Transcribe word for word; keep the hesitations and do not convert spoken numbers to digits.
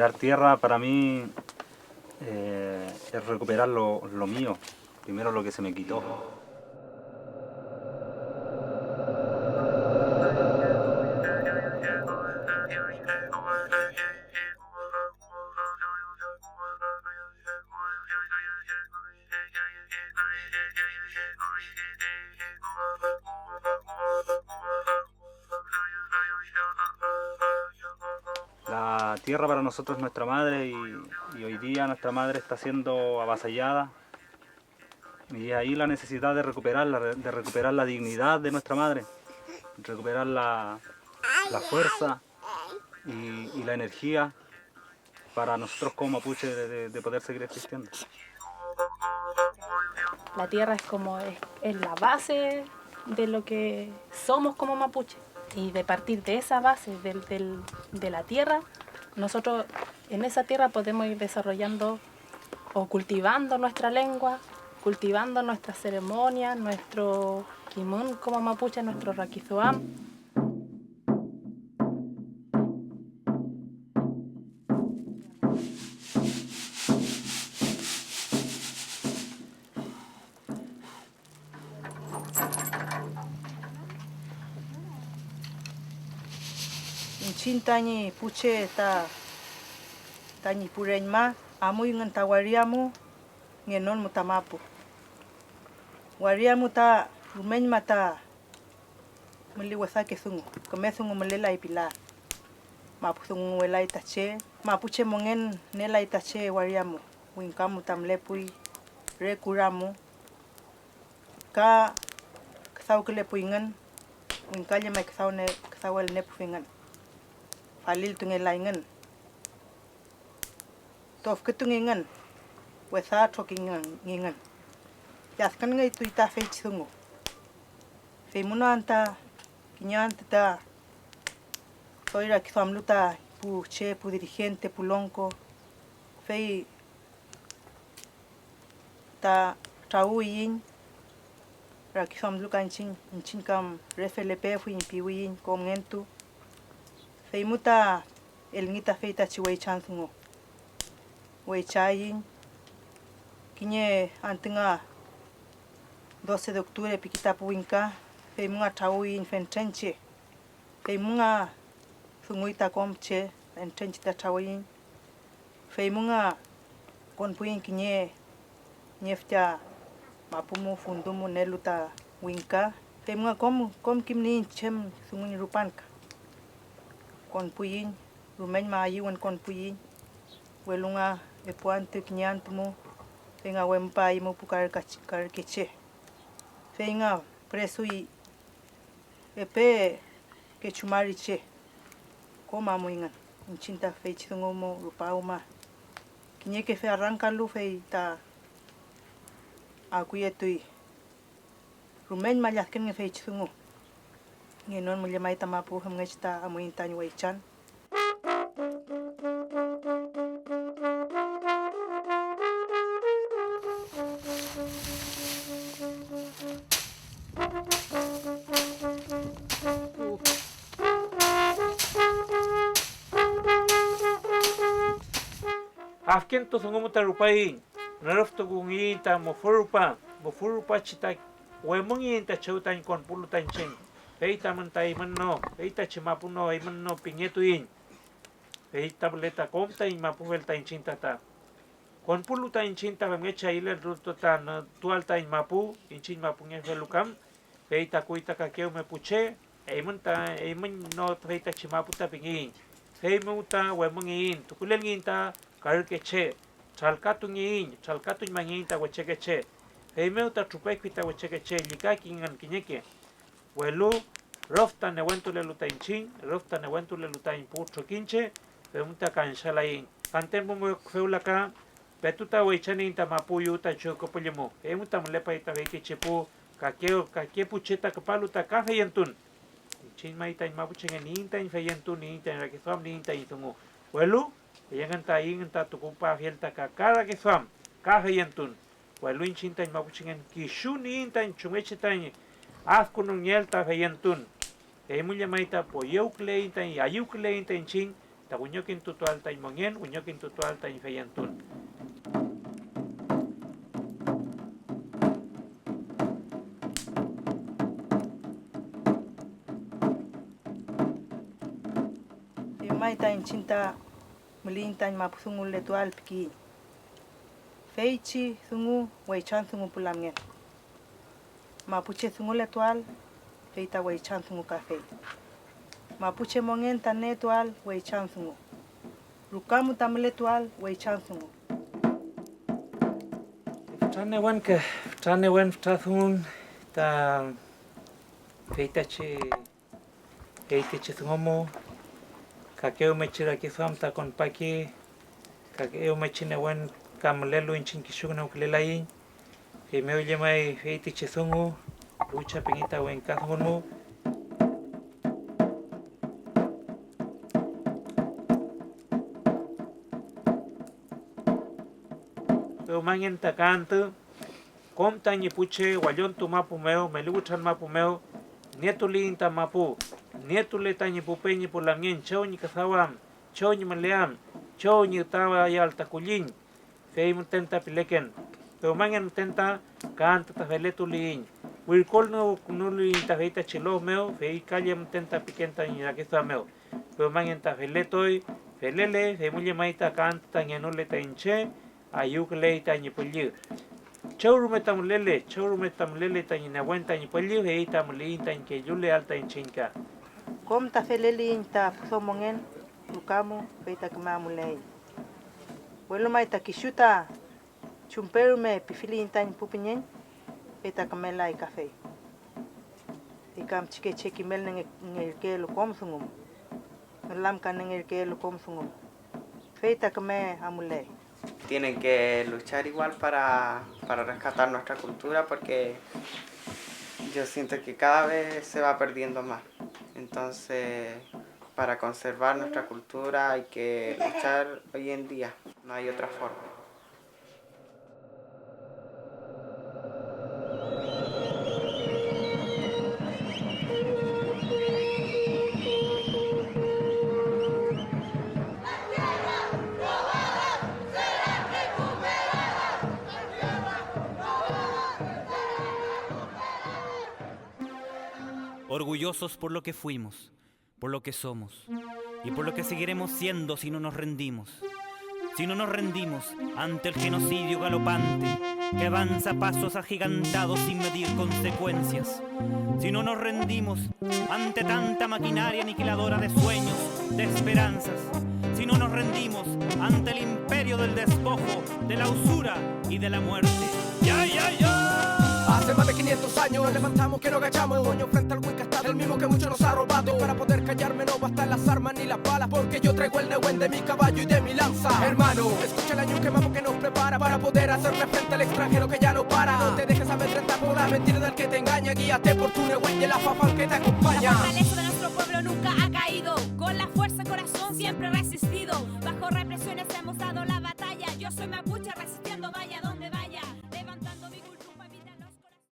Dar tierra para mí, eh, es recuperar lo, lo mío, primero lo que se me quitó. La tierra para nosotros es nuestra madre y, y hoy día nuestra madre está siendo avasallada. Y ahí la necesidad de recuperarla, de recuperar la dignidad de nuestra madre, recuperar la, la fuerza y, y la energía para nosotros como mapuche de, de, de poder seguir existiendo. La tierra es como, es, es la base de lo que somos como mapuche. Y de partir de esa base del, del, de la tierra, nosotros en esa tierra podemos ir desarrollando o cultivando nuestra lengua, cultivando nuestra ceremonia, nuestro kimün como mapuche, nuestro rakiduam. Iñchiñ tañi pu che ta, tañi pu reñma amuyngün ta waria mu, ngenon mu ta mapu. Waria mu ta rumeñma ta müli wesake dungu, küme dungu mülelay pila. Mapu dunguwelay ta che, mapuche mongen nielay ta che waria mu, wingka mu ta mülepuy re kura mu. Ka küdawkülepuyngün, wingka llemay küdawne-, küdawelnepufingün, faliltungelayngün, tofkütungingün, wesa trokingingün. Lladkünngey tuy ta feychi dungu. Feymu no anta kiñe antü ta doy rakiduamlu ta pu che, pu dirigente, pu longko, fey ta trawüwiyiñ, rakiduamlu ka iñchiñ, iñchiñ kam re felepefuiñ piwiyiñ komngentu. Feymu ta elngi ta feytachi weychan dungu. Weychaiñ kiñe antü nga doce de octubre piki ta pu wingka, feymu nga trawüwiyiñ fentren che. Feymu nga dunguy ta kom che, fentren che ta trawüyiñ. Feymu nga konpuiñ kiñe niefücha mapu mu, fundu mu nielu ta wingka. Feymu nga kom, kom kimniyiñ chem dungu ñi rupan ka. Konpuiñ, rumeñma ayüwün konpuiñ, welu nga epu antü kiñe antü mu, fey nga wempa aymupukarkachi-, karkeche. Fey nga püresuy epe kechu mari che, kom amuyngün iñchiñ ta feychi dungu mu rupaw ma. Kiñeke fe arrankalu, fey ta akuyetuy. Rumeñma lladkünnge feychi dungu. Ngenon mu llemay ta mapu, femngechi ta amuiñ tañi weychan. Afkentu dungu mu ta rupaiñ, nürüftukungiyiñ ta mufü rupa, mufü rupachi ta wemüngiyiñ ta chew taiñ konpulu ta iñchiñ, fey tamün ta eymün no, fey tachi mapu no, eymün no pingetuiñ. Fey ta püle ta kom taiñ mapufel ta iñchiñ ta, ta konpulu ta iñchiñ ta femngechi ayülertutual taiñ mapu, iñchiñ mapungefelu kam, fey takuy ta kakew mew pu che, eymün ta, eymün no feytachi mapu ta pingeiñ. Feymew ta wemüngiyiñ, tukulelngiyiñ ta karüke che, tralkatungeiñ, tralkatuñmangeiñ ta wecheke che, feymew ta trupekfi ta wecheke che llükakingün kiñeke. Welu rüf ta newentulelu ta iñchiñ, rüf ta newentulelu taiñ pu trokiñche, feymew ta kansalaiñ. Fanten mu fewla ka, petu ta weychaniñ ta mapu yu ta chuwküpüllü mu, eymu ta mülepay ta feytichi pu kake, kake pu che ta küpalu ta ka feyentun. Iñchiñ may taiñ mapuchengen niyiñ taiñ feyentun, niyiñ taiñ rakiduam, niyiñ taiñ dungu, welu fey engün ta ayüngün ta tukupafiel ta ka, ka rakiduam, ka feyentun. Welu iñchiñ taiñ mapuchengen kisu niyiñ taiñ chumngechi taiñ adkünungeael ta feyentun. Eymu llemay ta poyewküleiñ taiñ, ayüwküleiñ ta iñchiñ Ta wiñokintutuael taiñ mongen, wiñokintutuael taiñ feyentun. Fey may ta iñchiñ ta müliyiñ tañi mapu dunguletuael pikiyiñ. Feychi dungu weychan dungu pu lamngen. Mapuche dunguletuael, fey ta weychan dungu kafey. Mapuche mongen ta nietuael weychan dungu. Ruka mu ta mületuael weychan dungu. Fütra newen ke, fütra newen fütra dungun ta feytachi, feytichi dungu mu, kakewmechi rakiduam ta konpaki, kakewmechi newen ka mülelu iñchiñ kisu ngünewkülelaiñ. Feymew llemay feytichi dungu, lucha pingi ta wengka dungun mu. Pewmangen ta ka antü, kom tañi pu che wallontu mapu mew, meli wütran mapu mew, nietuliyiñ ta mapu, nietule tañi pu peñi pu lamngen chew ñi küdaw am, chew ñi müleam, chew ñi ütawayal ta kulliñ, fey müten ta pileken. Pewmangen müten ta ka antü ta feletuliyiñ, wirkolnukünuliyiñ ta feytachi lof mew, fey ka lle müten ta piken tañi rakiduam mew. Pewmangen ta feletuy, felele, fey mu llemay ta ka antü ta ngenule ta iñche, ayüwküley tañi püllü. Chew rume ta mülele, chew rume ta mülele tañi newen tañi püllü, fey ta müliyiñ tañi kelluleael ta iñchiñ ka. Kom ta feleliyiñ ta pu domongen ruka mu, fey ta küme amuleiñ. Welu may ta kisu ta chumpe rume pifiliyiñ tañi pu püñeñ, fey ta kümelay kafey. Fey kam chike che kimelnenge-, ngerkeelu kom dungu mu, ngülamkanengerkeelu kom dungu mu, fey ta küme amuley. Tienen que luchar igual para, para rescatar nuestra cultura, porque yo siento que cada vez se va perdiendo más. Entonces, para conservar nuestra cultura hay que luchar hoy en día, no hay otra forma. Orgullosos por lo que fuimos, por lo que somos y por lo que seguiremos siendo si no nos rendimos. Si no nos rendimos ante el genocidio galopante que avanza a pasos agigantados sin medir consecuencias. Si no nos rendimos ante tanta maquinaria aniquiladora de sueños, de esperanzas. Si no nos rendimos ante el imperio del despojo, de la usura y de la muerte. Ya, ya, ya. Hace más de quinientos años nos levantamos que no agachamos. Moño frente al buen castado, el mismo que mucho nos ha robado. Para poder callarme no bastan las armas ni las balas, porque yo traigo el newen de mi caballo y de mi lanza. Hermano, escucha la ñuque mamo que nos prepara para poder hacerle frente al extranjero que ya no para. No te dejes amedrentar por la mentira del que te engaña, guíate por tu newen y el afafán que te acompaña. La fortaleza de nuestro pueblo nunca ha caído. Con la fuerza corazón siempre resistido. Bajo represiones hemos dado la batalla. Yo soy mapuche resistiendo vallador.